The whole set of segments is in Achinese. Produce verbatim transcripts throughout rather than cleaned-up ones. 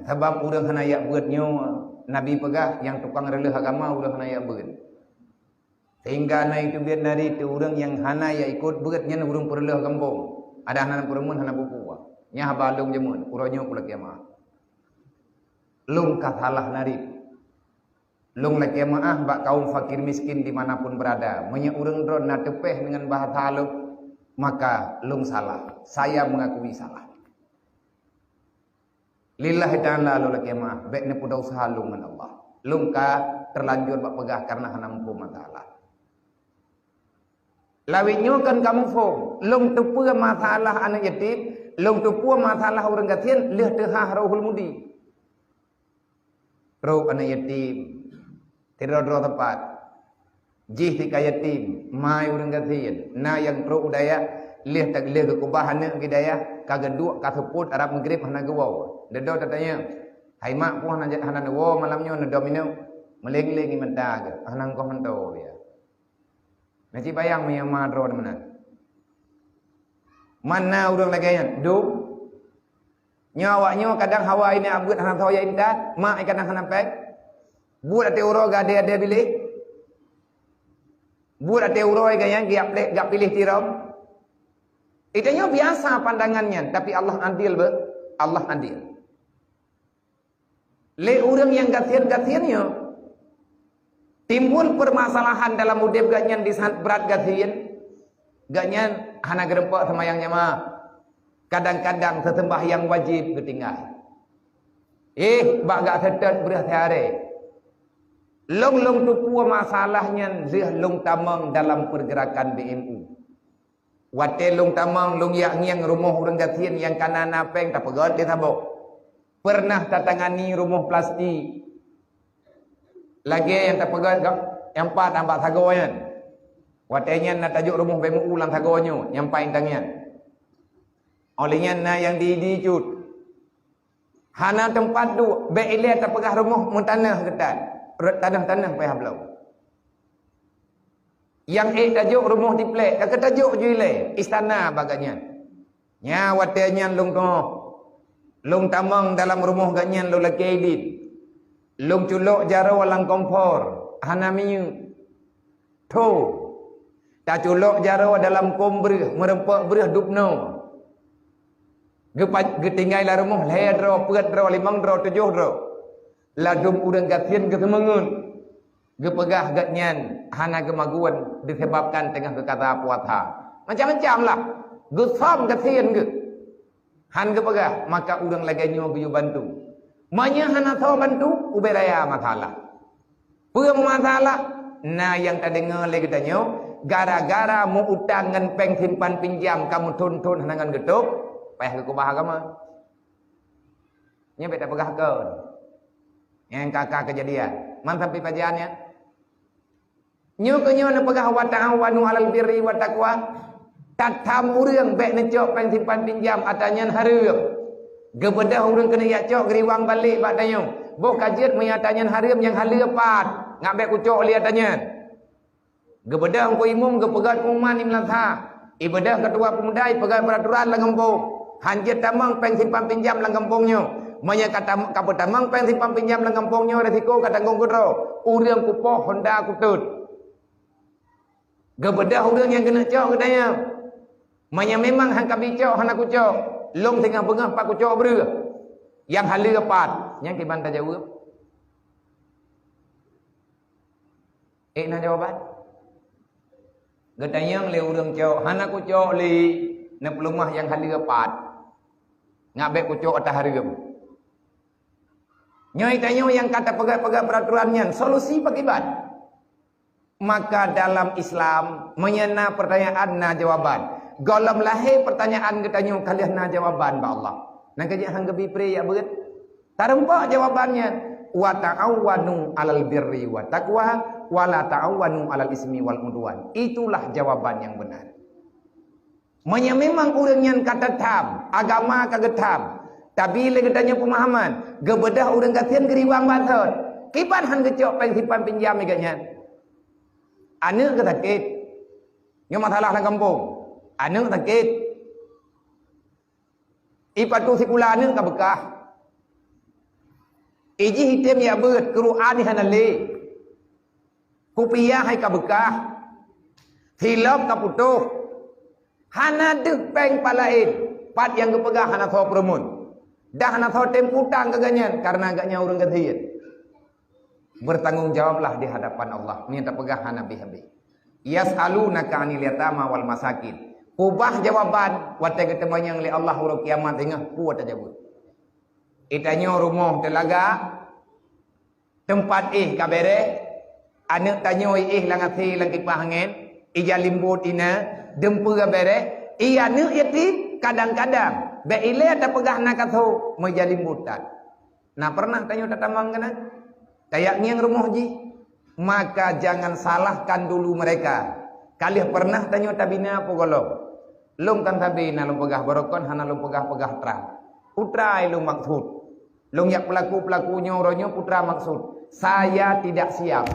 Sabab ureuëng hana jak beuet nyoe, Nabi peugah, nyang tukang reuloh agama ureuëng hana jak beuet. Sehingga na itu biet nari tu ureuëng nyang hana jak ikot beuet nyan ureuëng peureuloh gampông. Ada hana peureumeun hana buku. Nyan haba lôn jameun, uroe nyoe kulakée meu'ah. Lôn ka salah nari. Lôn lakée meu'ah bak kaum fakir miskin di mana pun berada. Meunyoe ureuëng droe na teupeh deungon bahasa lôn, maka lôn salah. Saya mengakui salah. Lillahi ta'ala lôn lakée meu'ah, bék neupeudosa lôn ngon Allah. Lôn ka terlanjur bak peugah karena hana muphom masalah. Lawét nyoe kan ka muphom, lôn teupeue masalah aneuëk yatim, lôn teupeue masalah ureuëng gasien, lheueh teuhah Rohul Mudi. Trok aneuëk yatim, sidroe-droe teumpat. Jih tika yatim, mai ureuëng gasien. Na nyang trok u dayah, lheueh ta-, lheueh geukubah aneuëk di dayah, ka geuduek ka seupôt Arab Maghrib hana geuwoe. Dudoe tatanyong, "Hai mak, peue hana, hana neuwoe malam nyoe neudom inong?" Meuleng-leng ié mata geuh, "Hana, engkoh mantong, ya." Na cit bayang meunyoe ma droe meunan. Mana ureuëng lagée nyan? Dum. Nyoe awak nyoe kadang hawa ini abeuet hana soe jak intat, mak kadang hana péng. Buet até uroe gade-ade biléh. Buet até uroe gaya giap lé, gak piléh tirong. Itu nyoe biasa pandangan nyan, tapi Allah adil be, Allah adil. Lé ureuëng nyang gasien-gasien nyoe, timbul permasalahan dalam udeb gobnyan di saat brat gasien, gobnyan hana geureumpok seumayang jamaah. Kadang-kadang seuseumbahyang wajéb geutinggai. Eh, bak gak seutôt breueh siaré. Lôn-lôn teupeue masalah nyan lheueh lôn tamong dalam pergerakan B M U. Watée lôn tamong, lôn jak ngieng rumoh ureuëng gasien nyang kana na péng tapeugét lé saboh. Pernah tatangani rumoh plastik. Lagée nyang tapeugét gam-, nyang pat ambak sagoe nyan. Watée nyan na tajok rumoh B M U lam sagoe nyoe, nyang pat intan nyan. Óh lheueh nyan na nyang di-di cut. Hana teumpat duek, bék ilée tapeugah rumoh meutanah geutan, rot tanah-tanah payah bloe. Nyang ék tajok rumoh tiplek, ka keuh tajok ju ilée, istana bak gobnyan. Nya watée nyan lôn toh, lôn tamong dalam rumoh gobnyan lôn lakée idin. Lôn culok jaroe lam kompor, hana minyeuk. Tho, taculok jaroe dalam kôm breueh, meureumpok breueh dubnoe. Geupa-, geutinggai lam rumoh lhée droe, peuet droe, limong droe, tujoh droe. Ladôm ureuëng gasien geuseumeungeut. Geupeugah gobnyan hana geumagun disebabkan teungoh geukata puasa. Macam-macam lah. Geusöm gasien geuh. Han geupeugah, maka ureuëng lagée nyoe geuyue bantu. Meunyoe hana soe bantu, ubé raya masalah. Peue masalah? Na nyang tadeungoe lé geutanyoe, gara-gara meu-utang ngon péng simpan pinjam ka meuthon-thon hana ngon geutôb, payah geukeubah agama. Nyoe bék tapeugah kon. Nyang ka-ka keujadian. Man sampai pajan nyan? Nyoe keuh nyoe neupeugah, "Wa ta'awanu 'alal birri wat taqwa." Tatham ureuëng bék neucok péng simpan pinjam, ata nyan hareuem. Geubeudôh ureuëng keuneuk jak cok geuriwang balek bak tanyoe. Boh ka jeuet meunyoe ata nyan hareuem nyang haleue pat, ngat bék kucok lé ata nyan. Geubeudôh Teungku Imum geupeugah pengumuman di meulasah. Ibeudôh ketua pemuda ipeugah peraturan lam gampông. Han jeuet tamong péng simpan pinjam lam gampông nyoe. Meunyoe ka tam-, ka peutamong péng simpan pinjam lam gampông nyoe, risiko ka tanggong keudroe. Ureuëng kupoh honda kutot. Geubeudôh ureuëng nyang keuneuk cok geutanyoe. Meunyoe memang han kabi cok, hana kucok, lôn singoh beungoh pat kucok breueh. Nyang haleue pat, nyan kiban tajaweueb. Ék na jawaban? Geutanyong lé ureuëng cok, hana kucok lé, neupeuleumah nyang haleue pat. Ngat bék kucok ata hareuem. Nyoe tanyoe nyang ka tapeugah-peugah peraturan nyan, solusi pakriban? Maka dalam Islam, meunyoe na pertanyaan, na jawaban. Gohlom lahé pertanyaan geutanyoe ka lheueh na jawaban bak Allah. Nyang keujeuet han geubi pré jak beuet. Tareumpok jawaban nyan, "Wa ta'awanu 'alal birri wat taqwa, wa la ta'awanu 'alal ismi wal 'udwan." Itulah jawaban nyang beuna. Meunyoe memang ureuëng nyan ka tatham, agama ka geutham, tabi lé geutanyoe peumahaman, geubeudôh ureuëng gasien geuriwang bansos, kiban han geucok péng simpan pinjam lé gobnyan? Aneuëk geuh sakét. Nyoe masalah lam gampông. Aneuëk sakét. Ipatu sikula aneuëk ka beukah. Ijih item jak beuet, Quran hana lé. Kupiah hai ka beukah. Silop ka putôh. Hana deuh péng pat laén. Pat nyang geupeugah hana soe peureumeun. Dah hana soe tem utang keu gobnyan, kareuna gobnyan ureuëng gasien. Bertanggung jawablah di hadapan Allah. Nyan tapeugah hana habéh-habéh. "Yas'alunaka 'anil yatama wal masakin." Ubah jawaban watée geuteumanyong lé Allah uroe kiamat singoh peue tajaweueb. Itanyoe rumoh teulaga, teumpat éh ka béreh, aneuëk tanyoe éh lam até lam kipah angén, ija limbot ina, dumpeue ka béreh, i aneuëk yatim kadang-kadang bék ilée tapeugah na ka tho, meujalimbot that. Na pernah tanyoe tatamong keunan? Tajak ngieng rumoh jih? Maka jangan salahkan dulu mereka. Ka lheueh pernah tanyoe tabina peugolom. Lôn kan sabe na lôn peugah barokon, hana lôn peugah-peugah trang. Peue trang lôn maksud? Lôn jak peulaku-peulaku nyoe uroe nyoe peue trang maksud? Saya tidak siap.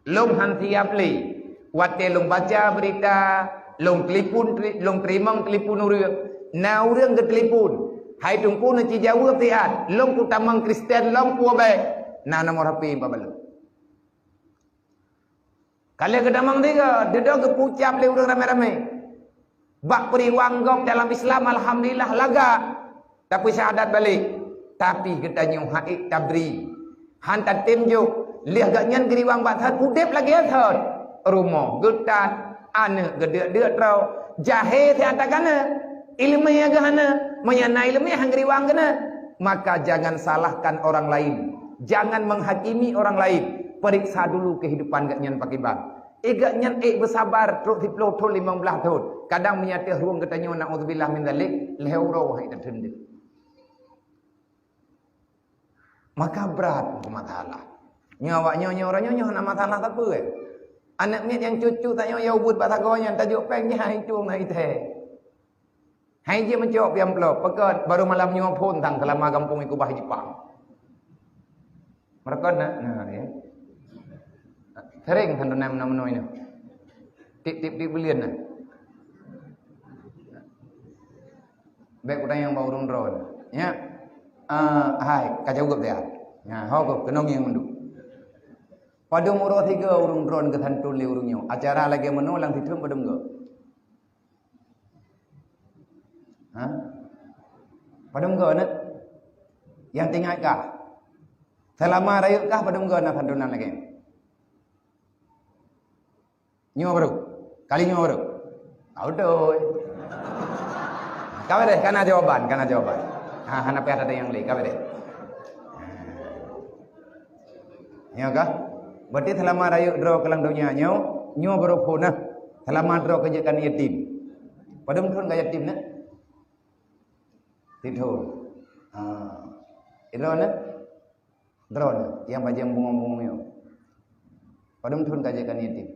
Lôn han siap lé. Watée lôn baca beurita, lôn telepon, lôn teurimong telepon ureuëng. Na ureuëng geuteulepon. Hai Teungku, neuci jaweueb siat. Lôn kutamong Kristen lom peue bék. Na nomor H P bak balon. Ka lheueh geutamong tiga, dudoe geupeucab lé ureuëng ramé-ramé. Bak peuriwang gob dalam Islam, alhamdulillah, lagak. Tapi syahadat balek. Tapi geutanyoe haiek tabri. Han tatem jok. Lheueh gobnyan geuriwang bak that udeb lagée that. Rumoh geutat, aneuëk geudeuk-deuk troe. Jahé siat takana. Iéleumé geuh hana. Meunyo na iéleumé han geuriwang keunan. Maka jangan salahkan orang lain. Jangan menghakimi orang lain. Periksa dulu kehidupan gobnyan pakriban. Igat nyan ék beusabar trok siplôh thon, limong blaih thon. Kadang meunyo ateueh rueng geutanyoe, naudzubillah min dzalik, lhée uroe hai tateun deuh. Maka brat masalah. Nyoe awak nyoe, nyoe uroe nyoe, nyoe hana masalah sapeue. Aneuk miet nyang cut-cut tanyoe ya ubit bak sagoe nyan, tajok péng nyan, hai tueng na itée. Hai jeuet meucok piam plôh, peugah baru malam nyoe phon tang seulama gampông ikubah Jepang. Meureuka na, na, ya. Sering santonan meunoe-meunoe nyoe. Tip-tip-tip buleuen na. Bék kutanyong bak ureuëng droe. Ya. Ah, hai, ka jaweueb dia. Nah, ho keuh keunong nyang mandum. Padum uroe tiga ureuëng droe geusanton lé ureuëng nyoe. Acara lagée meunoe lam sitrong padum go. Ha? Padum go na? Nyang teuingat kah? Seulama rayeuk kah padum go na santonan lagée nyoe? Nyoe baru. Kali nyoe baru. Ah, beutôi. Ka béreh, ka na jawaban, ka na jawaban. Ha, hana payah tanyong lé, ka béreh. Nyoe kah? Berarti seulama rayeuk droe keu lam donya nyoe, nyoe baru phon na. Seulama droe keu jeuet keu aneuk yatim. Padum thon keu yatim na? Tiep thon. Ha. Droeneuh? Droeneuh nyang bajang bungong-bungong nyoe. Padum thon keu jeuet keu aneuk yatim?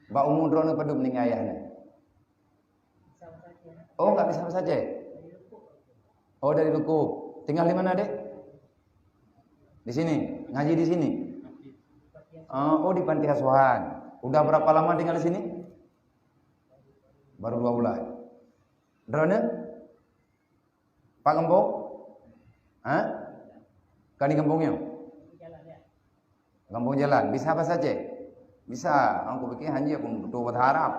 Bak umu droeneuh padum ninggai ayah nyan? Oh, enggak bisa bahasa Aceh? Oh, dari Luku. Tinggal di mana, Dek? Di sini. Ngaji di sini. Ah, oh, di panti asuhan. Udah berapa lama tinggal di sini? Baru dua bulan. Droeneuh? Pak gampông? Ha? Kan di gampông nyoe? Gampông jalan. Bisa bahasa Aceh? Bisa. Aku pikir hanya pun betul bahasa Arab.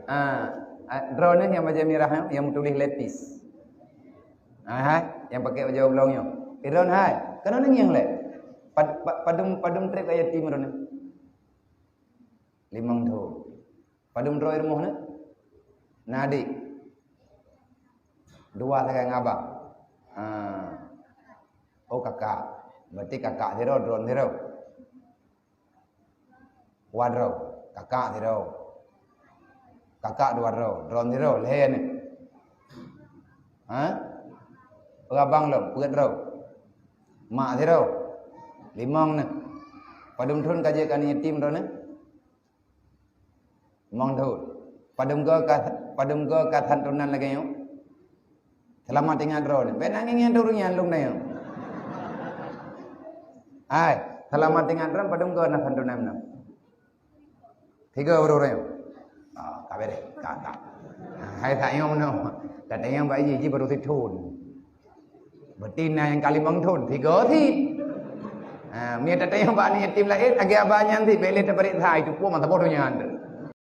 Ah, ah, droeneuh nyang bajang mirah, eh, nyang meutuléh levis. Ah, hai, nyang pakai bajang oblong nyoe. Eh, droeneuh hai, keunoe ngieng lé. Pad-, pa-, padum, padum trép keu yatim droeneuh? Limong thon. Padum droe rumoh na? Na adik? Dua sagai ngon abang. Ha. Oh, kakak. Berarti kakak sidroe, droeneuh sidroe. Dua droe. Kakak sidroe. Kakak dua droe, droeneuh sidroe, lhèe nyoe. Ha? Peue abang lom, peuet droe. Mak sidroe. Limong nyoe. Padum thon ka jeuet keu aneuk yatim droeneuh? Limong thon. Padum go ka, padum go ka santonan lagèe nyoe? Seulamat ingat droeneuh. Bèk nangis nyan ureueng nyan lôn nyoe. Hai, seulamat ingat droeneuh padum go na santonan nyoe? Tiga ureueng nyoe. Ah, ka bèrèh, ka, ka. Hai sayang meunoe. Tatanyong bak jih, jih baru sithon. Berarti na nyang ka limong thon, tiga cit. Ha, meunyo tatanyong bak aneuk yatim laén, lagèe abah nyan cit, bèk lé tapareksa, itu pun mantap boh donya.